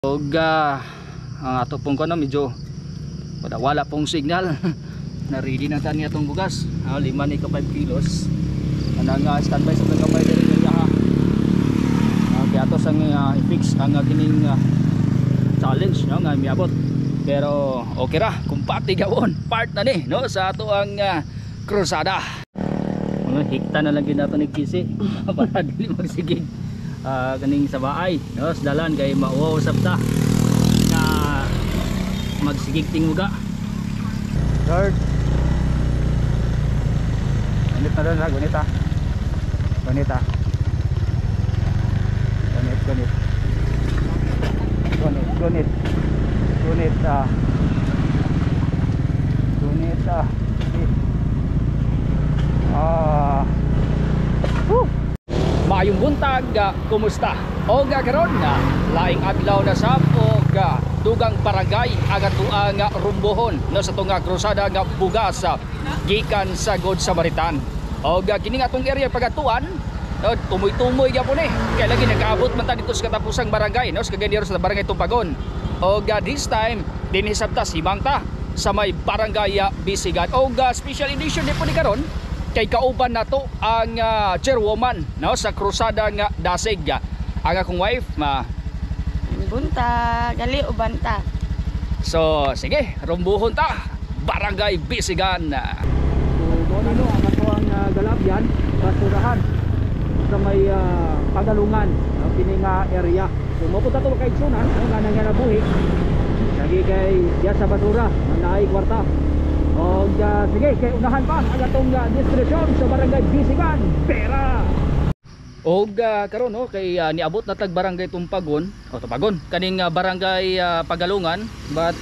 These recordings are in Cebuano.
Og ang ato pong kono medyo wala pong signal. Na-ready na ta niya atong bugas. 5 ni ka 5 kilos. Anang standby sa tagamay diri niya ha. Kaya ato sang i-fix ang kining challenge, no, nga miabot. Pero okay ra, kumpati gawon part na ni, no, sa ato ang krusada. Mga hikta na lang gid nato ni Kisi para dili magsigig kaning sa baay, no, sa dalan kay mauwaw sabta nga magsigig tingmuga. Lord, gunit na doon ha, gunit ha, gunit ha, gunit, gunit, gunit, gunit, gunit ah, gunit ah, ah. Woo! Maayong buntag, kumusta? Og karon laing adlaw na sab og dugang barangay ang atoang rumbohon, no, sa tunga krusada nga bugas gikan sa Good Samaritan. Og kini nga atong area pagatuan, no, tumoy-tumoy gyapon eh. Kay lagi nakaabot man ta dito sa katapusang barangay, no, sa Cagayan sa barangay Tumpagon. Og this time dinhi sabta simang ta sa may barangay Bisigan. Og special edition ni po ni karon kay kauban nato ang chairwoman, no, sa krusada nga Dasig. Ang akong wife ma buntag, gali uban ta. So sige, rumbuhon ta barangay Bisigan. So doon no, ang ato ang galabyan basurahan sa may Pagalungan, no, kini nga area. So mopunta to kay Sunan, no, nga nanganabuhi lagi kay diya sa basura naay kwarta. Og sige, kay unahan pa ang atong destinasyon sa barangay Bisigan, pera. Og karon, no, kay niabot na tag barangay Tumpagon o Tumpagon kaning barangay Pagalungan, but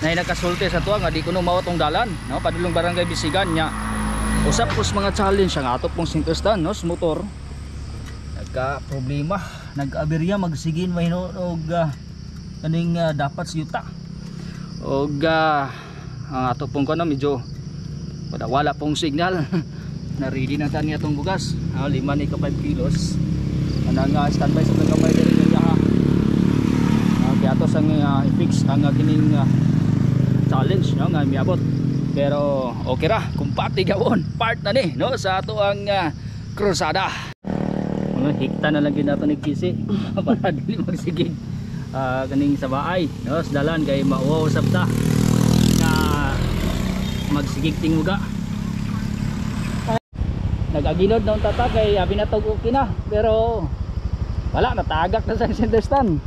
nay nakasulti sa tuwa nga di kuno mao tong dalan, no, padulong barangay Bisigan nya. Usap pos mga challenge ang ato pong sinterstan, no, sa motor. Nagka problema, nag-aberya magsigin mahino og kaning dapat sa yuta. Og ang ato pong kono medyo wala pong signal. Na-ready na ta niya atong bugas. 5 ni ka 5 kilos. Anang standby sa tagamay diri niya ha. Kaya ato sang i-fix ang kining challenge, no, nga miabot. Pero okay ra, kumpati gawon part na ni, no, sa ato ang krusada. Mga hikta na lang gid nato ni Kisi para dili magsigig kaning sa baay, no, sa dalan kay mauwaw sabta nga magsigig tingmuga. Nagaginod na tata kay abi na tog okay na, pero wala, natagak na sa center stand.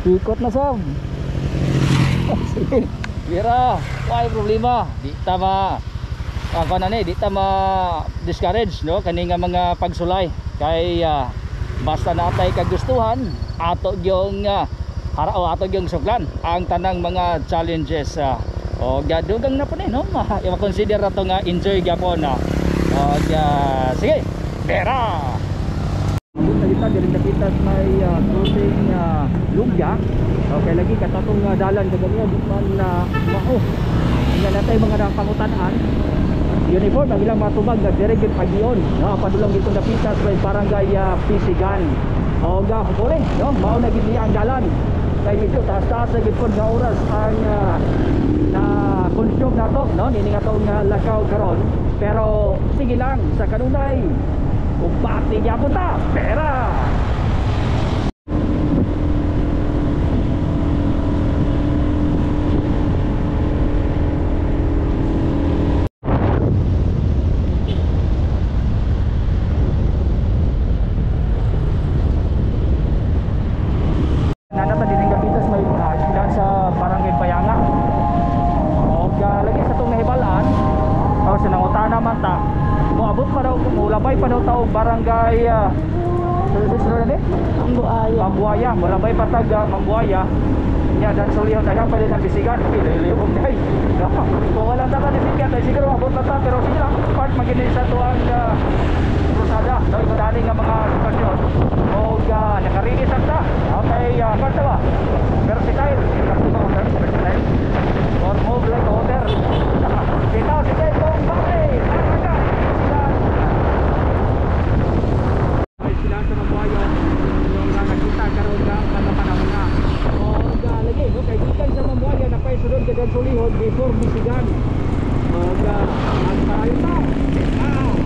Ikot na sab. Sige, bira, why problema? Di ta ma ako na ni, di ta ma discourage, no, kani nga mga pagsulay kay basta natay kagustuhan ato gyung harao ato gyung suklan ang tanang mga challenges. Og dugang na po ni, no, ma-consider na to nga enjoy gyapon na. Og sige, pera. Kita diri nakita sa may crossing Lumbia. Okay lagi katatong dalan kaganiya di man na mao. Nya natay mga pangutan-an. Uniform ang ilang matubag nga diri gid pagion, no, padulong dito napita sa may barangay Bisigan. Og hopefully, no, mao na gid niya ang dalan. Kay medyo taas-taas na gid pud nga oras ang na consume nato, no, nini nga tong lakaw karon. Pero sige lang, sa kanunay kumpati gyapon ta, pera. Nanata din ang gapitas may eskwelahan sa barangay Bayanga. Og lagi sa itong nahibalaan o sa nangutana man ta, moabot pa daw, mulabay pa daw tao barangay Mambuaya. Mambuaya, mulabay pa tag Mambuaya. Nya dan sulihan daghang pa din ang Bisigan. Pililihog day. No, kung wala ta ka Bisigan, ay siguro mabot na ta, pero sige lang, part magini sa tuang krusada, no, ikudani nga mga sitwasyon. Og nakarili sa ta. Okay, kwarta ba? Versatile. Versatile. Or move like water. Bitaw, sige, kung bakit. Sila sa Mambuaya, yung nakita karon nga mga panahon. Bisigan. Og magparayon ta. Ah!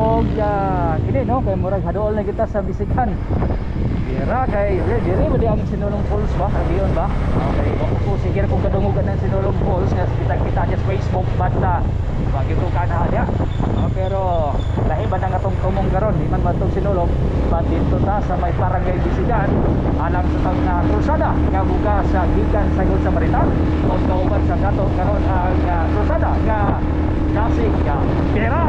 Og kini no kay murag haduol na kita sa Bisigan. Dira kay diri ba di ang Sinulong Falls ba? Kagiyon ba? Okay, ko sige kung kadungogan ng Sinulong Falls nga kita-kita niya sa Facebook but wag ko kana diya. Pero lahi ba na nga tong tumong karon, di man matong Sinulong, but dito ta sa may barangay Bisigan alang sa tang na krusada nga buka sa gikan sa Good Samaritan o kauban sa nato karon ang krusada nga dasig nga pera.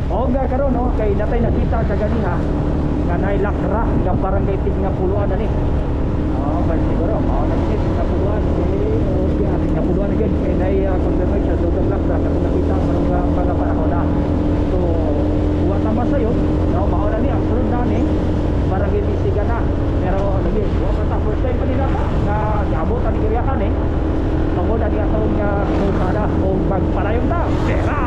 Og karon no kay natay nakita kaganiha nga nay lakra nga barangay Tignapuluan ani. Oh, ba siguro mao na gid Tignapuluan eh og Tignapuluan again kay nay confirmation dugang lakra katong nakita karong mga panahon na. So wa ta masayo no mao na ni ang sunod na ni barangay Bisigan na. Pero lagi wa pa ta first time pa nila ta nga giabot ani area eh. Tungod ani atong krusada og magpadayon ta. Pera.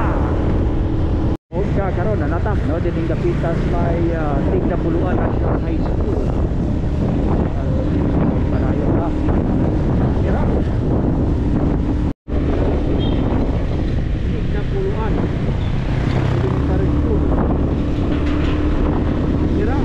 Og karon na nata no dining dapitas may Tignapuluan National High School. Padayon ta. Pera. Tignapuluan Elementary School. Pera.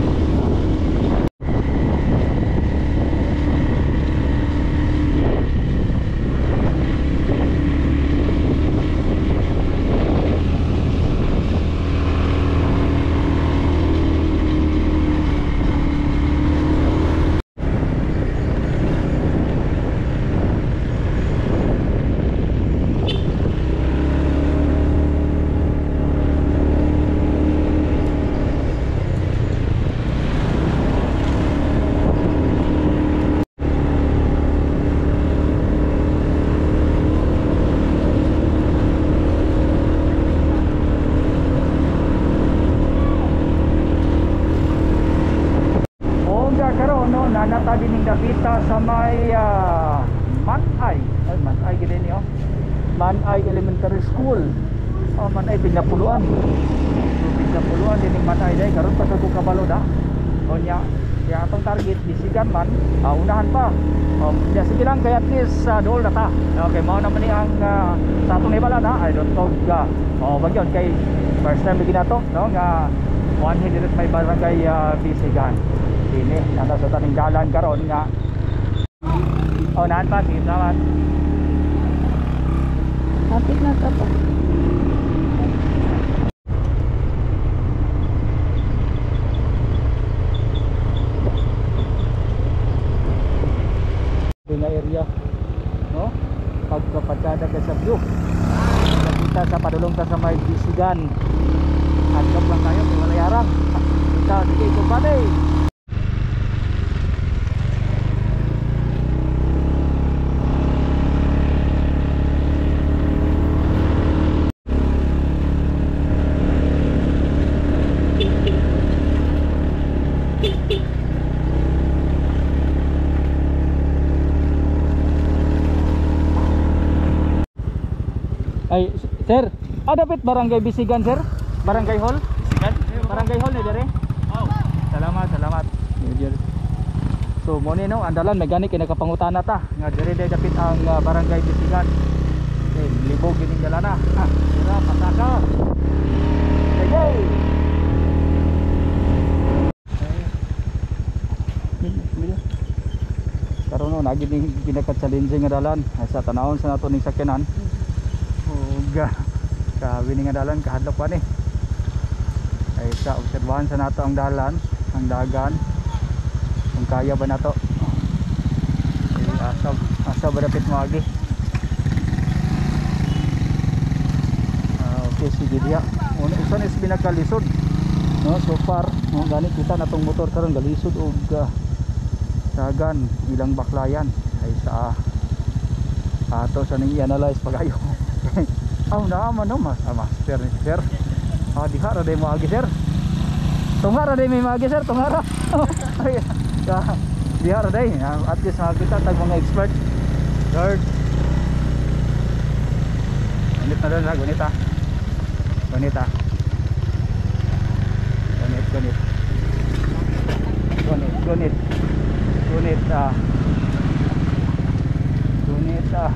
Og karon no nanata dining dapita sa may Manay. Ay Manay gid niyo. Manay Elementary School. Oh, Manay Tignapuluan. So Tignapuluan dining Manay day karon pa sa kabalo da. Unya kaya atong target Bisigan man, unahan pa. Ya sige lang kay at least dool na ta. Okay, mao naman ni ang sa atong ibala na. I don't know oh wag yun kay first time lagi nato no nga one diri sa may barangay Bisigan. Dini nasa sa taning dalan karon nga. Oh, naan pa, sige, salamat. Hapit na ta pa. Nga area no pagkapatsada ka sa view. Kita sa padulong ta sa may Bisigan. Hadlok lang tayo kay walay harang. Kita sige kumpare. Ay, sir, dapat barangay Bisigan, sir? Barangay Hall? Bisigan? Barangay Hall ni dere? Oh. Salamat, salamat. So mo ni no, andalan may gani kay nakapangutana ta nga dere day dapit ang barangay Bisigan. Okay, libog gining dalana. Ha, dira pasaka. Sige. Karon no nagi ning ginaka-challenging nga dalan ay sa tanawon sa nato ning sakyanan. Ug grabe ni nga dalan kahadlok pa ni. Ay sa obserbahan sa nato ang dalan, ang dagan. Kung kaya ba nato. Asa ba dapit moagi? Okay, sige diha. Una usa ni pinakalisod. No, so far, no, gani kita na tong motor karon galisod og dagan ilang baklayan ay sa ato sa ning i-analyze pagayo. Aw naman no, mas master ni sir. Diha ra day moagi sir. Tunga ra day may moagi sir, tunga ra. Ay, diha ra day. At least makakita tag mga expert. Lord. Gunit na doon ha, gunit ha. Gunit ha. Gunit, gunit. Gunit, gunit. Gunit ah. Gunit ah.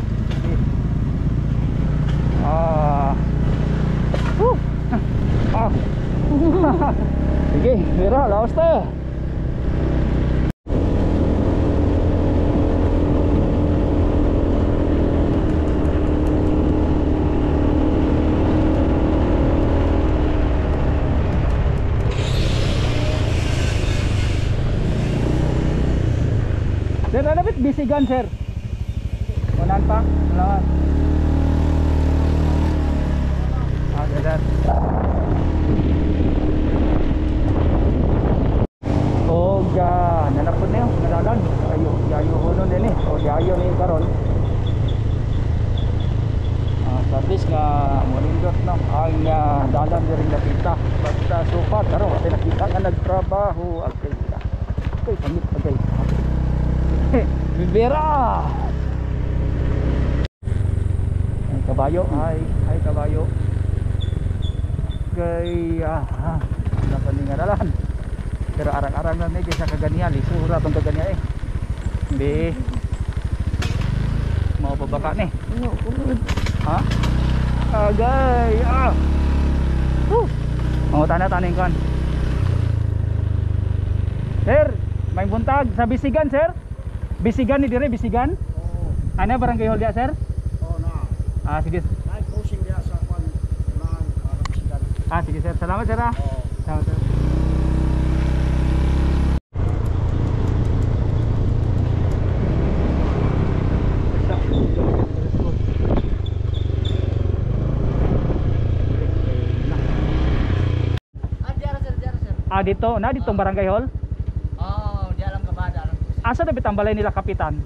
Ah. Woo! Ah. Sige, mira, laos tayo. Sir, ano bit bisigan, sir? Wanan pa? Salamat. Sir. Og nanapod na yun, nadalan. Ayo, yayo hono din eh. O yayo ni karon. So at least nga monindot no ang dalan diri nakita. But so far karon wala nakita nga nagtrabaho. Okay. Okay, pangit okay. Bibira. Ay kabayo, ay kabayo. Kay dalan. Pero arang-arang lang ni kaysa kaganiya, lisura tong kaganiya eh. Hindi. Mao pa baka ni? No, ha? Agay. Ah. Woo. Mangutana taning kon. Sir, may buntag sa Bisigan, sir. Bisigan ni dire, Bisigan? Oo. Ana barangay hall diya, sir? Oo na. Ah, sige. Ay, closing diya sa kwan unahan para Bisigan. Ah, sige sir. Salamat sir ah. Oo. Salamat sir. Ah, diara sir, diara sir. Ah, dito, na ditong barangay hall? Oh, di alam ka ba, alam. Asa na bitang balay nila kapitan?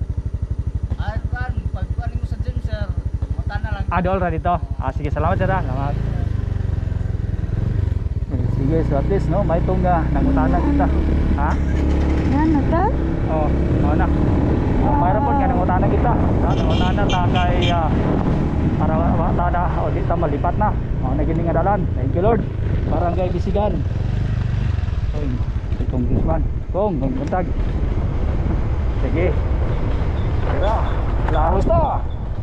Ah, kan, pagkuan mo sa gym sir, mata na lang. Ah, dool ra dito. Ah, sige, salamat sir ah. Salamat. Sige, so at least no, may itong nangutana kita. Ha? Yan na ta? Oh, oh na. Oh, mayroon po nga nangutana kita. Ha, nangutana ta kay para wa ta na o di ta malipat na. Mao na gini nga dalan. Thank you Lord. Barangay Bisigan. Oy, itong Guzman. Kong, buntag. Sige. Dira. Lahos ta.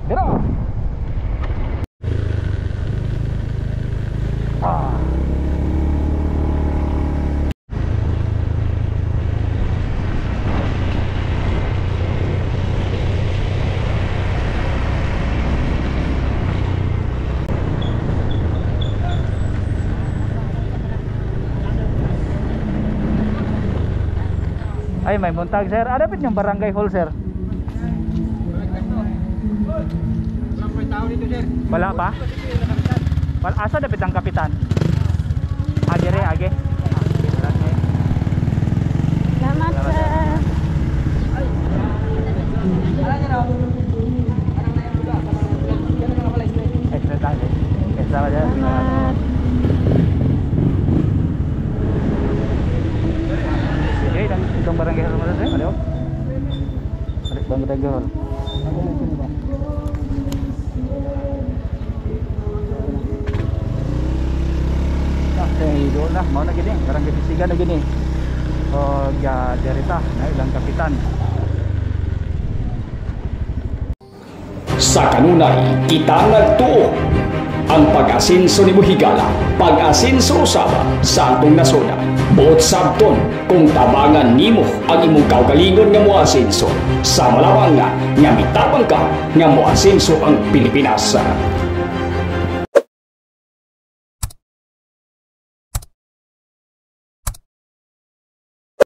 Dira. Ah. Ay, may buntag sir. Adapit yung barangay hall sir. Wala pa? Wala, asa dapit ang kapitan? Age re, age. Salamat sir. Salamat sir. Salamat. Sige, itong barangay hall mo sir. Ano? Balik barangay hall. Okay, doon na, mao na gini, barangay Bisigan na gini. Og derita na ilang kapitan. Sa kanunay, kita nagtuo ang pag-asenso ni Buhigala, pag-asenso usaba sa atong nasona. Buot sabton kung tabangan nimo ang imong kaugalingon nga moasenso. Sa malawang nga mitabang ka nga moasenso ang Pilipinas.